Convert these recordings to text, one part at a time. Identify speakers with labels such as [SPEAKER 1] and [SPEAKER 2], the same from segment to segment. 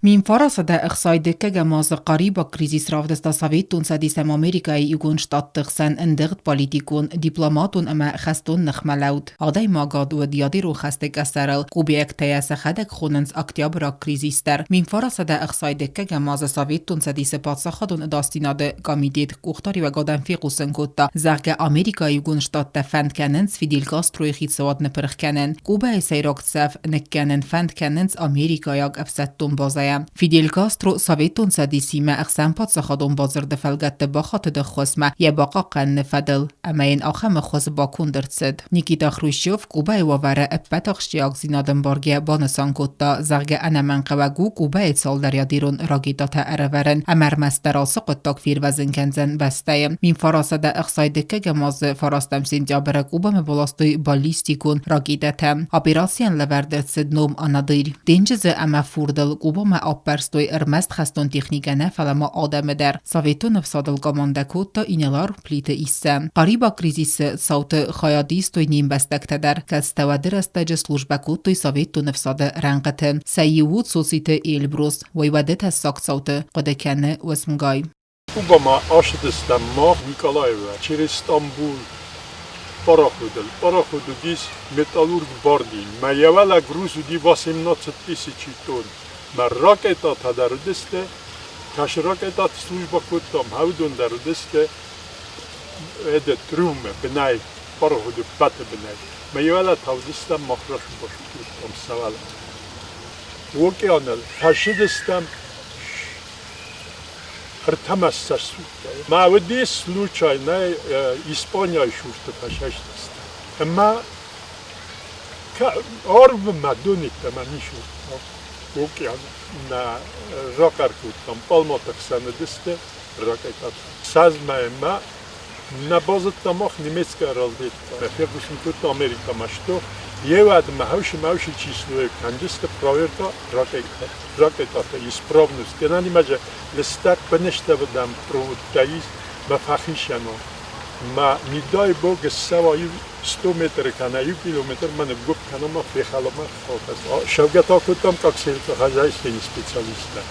[SPEAKER 1] 1961 азы Карибаг кризис равдыста Советон Цӕдис ӕмӕ Америкӕйы Иугонд Штатты хсӕн ӕндыгъд политикон, дипломатон ӕмӕ хӕстон ныхмӕлӕуд. Адӕймагад уӕд ядерон хӕсты къӕсӕрыл, кубӕйӕгтӕ йӕ сӕхӕдӕг хонынц Октябраг кризис дӕр. 1961 азы Советон Цӕдисы паддзахадон ӕдасдзинады комитет къухдариуӕгадӕн фехъусын кодта, зӕгъгӕ, Америкӕйы Иугонд Штаттӕ фӕнд кӕнынц Фидель Кастройы хицауад ныпырх кӕнын. Кубӕйы сӕйраг цӕф ныккӕнын фӕнд кӕнынц америкӕйаг ӕфсӕддон базӕйӕ. Фидель Кастро Советон Цӕдисимӕ ӕхсӕнпаддзахадон бадзырды фӕлгӕтты бахатыд ӕххуысмӕ йӕ бахъахъхъӕныны фӕдыл, ӕмӕ йын ахӕм ӕххуыс баконд ӕрцыд. Никита Хрущев Кубӕйы уавӕры ӕппӕт ахсджиагдзинад ӕмбаргӕ банысан кодта, зӕгъгӕ, ӕнӕмӕнгхъӕуӕг у Кубӕйы цалдӕр ядерон ракетӕтӕ ӕрӕвӕрын ӕмӕ ӕрмӕстдӕр ацы хъуыддаг фервӕзын кӕндзӕн бӕстӕйы. 1961 азы 9 сентябры Кубӕмӕ баластой баллистикон ракетӕтӕ. Операцийӕн лӕвӕрд ӕрцыд ном Анадырь. Денджызы ӕмӕ фурдыл Кубӕмӕ аппӕрстой ӕрмӕст хӕстон техникӕ нӕ, фӕлӕ ма адӕмы дӕр. Советон ӕфсадыл командӕ кодта инӕлар Плиты Иссӕ. Карибаг кризисы цауты хайад истой не мбӕстӕгтӕ дӕр, кӕцытӕ уӕды рӕстӕджы службӕ кодтой Советон ӕфсады рӕнхъыты. Сӕ иу у Цоциты Эльбрус, уый уӕды тӕссаг цауты хъуыды кӕны уысмгай.
[SPEAKER 2] Кубамӕ ацыдыстӕм мах Николаевӕ через Стамбул пароходыл. Пароход уыдис Металлург Бардин. Мӕ йӕ уӕлӕ груз уыди 18 тысячи тонн. Мӕ ракетӕтӕ дӕр уыдысты, кӕсы ракетӕты службӕ кодтам, уыдон дӕр уыдысты это трюмы бынӕй, пароходы ппӕты бынӕй. Мӕ йӕ уӕлӕ та уыдыстӕм мах расу-басу кодтам сӕ уӕлӕ. Океаныл фӕсыдыстӕм ӕртӕмӕ ссӕст. Мӕ уыдис случайно Испанияйы сурты фӕсӕстыстӕм. Ӕмӕ арвы мӕ донеттӕмӕ ницы океан нӕ рахъӕр кодтам, палматы хсӕн уыдысты ракетӕтӕ. Сӕзмӕ нӕ базыдта мах немецкая разведка. Фехъусын кодта Америкӕмӕ, что еуӕд мӕ хӕусы-мӕусы число кӕнджысты проверка ракетӕты исправность. Кӕнӕ же лыстӕг быныстӕвыдӕм проводтӕ ис мӕ фӕхисӕнон. Мӕ не дай бог ссӕуа иу 100 метры кӕнӕ иу километр мӕ ныггуыпп кӕна мӕ фехӕла мӕ Шӕвгӕ та кодтам как сельскохозяйственный специалисттӕ.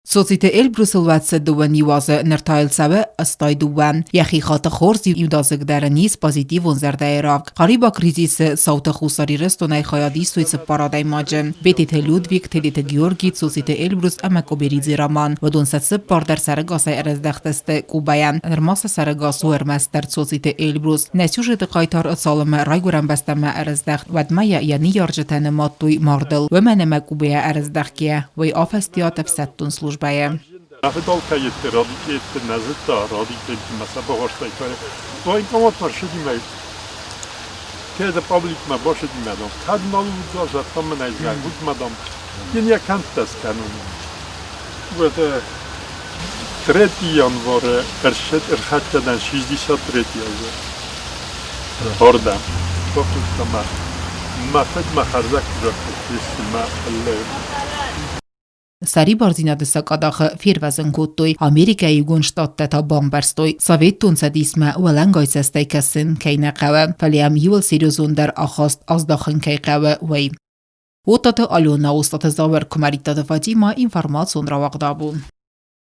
[SPEAKER 1] Цоциты Эльбрусыл уӕд сӕ дыууӕ ниуазы, ныр та йыл цӕуы 82. Йӕхи хаты хорз иудадзыгдӕр ын ис позитивон зӕрдӕйы равг. Карибаг кризисы цауты Хуссар Ирыстонӕй хайад истой цыппар адӕймаджы: Бететы Людвиг, Тедеты Георгий, Цоциты Эльбрус ӕмӕ Коберидзе Роман. Уыдон сӕ цыппар дӕр сӕрӕгасӕй ӕрӕздӕхтысты Кубӕйӕ. Нырма сӕ сӕрӕгас у ӕрмӕстдӕр Цоциты Эльбрус. Нӕ сюжеты хъайтар цалынмӕ райгуырӕн бӕстӕмӕ ӕрыздӕхт, уӕдмӕ йӕ йӕ ныййарджытӕ нымадтой мардыл. Уымӕн ӕмӕ Кубӕйӕ ӕрыздӕхгӕйӕ, уый афӕстиат ӕфсӕддон службӕйы.
[SPEAKER 2] Фыдӕлтӕ радикетты нӕ зыдта, радикеттимӕ сӕ бахастай Военкоматмӕ ссыди кӕд пабликмӕ бацыди мӕ дам, кӕд нал уыдза, загъта мын ӕй, зӕгъут мӕ дам, йын йӕ кӕндтӕ скӕнон. Уӕд 3 январы ӕрхӕццӕ дӕн 63 азы. Ардӕм. Бакуыста мӕ. Мӕ фыд мӕ хӕрзаг куы мӕ
[SPEAKER 1] Сӕрибардзинады сакъадахы фервӕзын кодтой, Америкӕйы Иугонд Штаттӕ та бамбӕрстой, Советон Цӕдисмӕ уӕлӕнгай цӕстӕй кӕсын кӕй нӕ хъӕуы, фӕлӕ йӕм иуыл серьезондӕр ахаст аздахын кӕй хъӕуы, уый. Оттаты Алена, Остъаты Зауыр, Куымӕридтаты Фатимӕ, информацион рауагъдабон.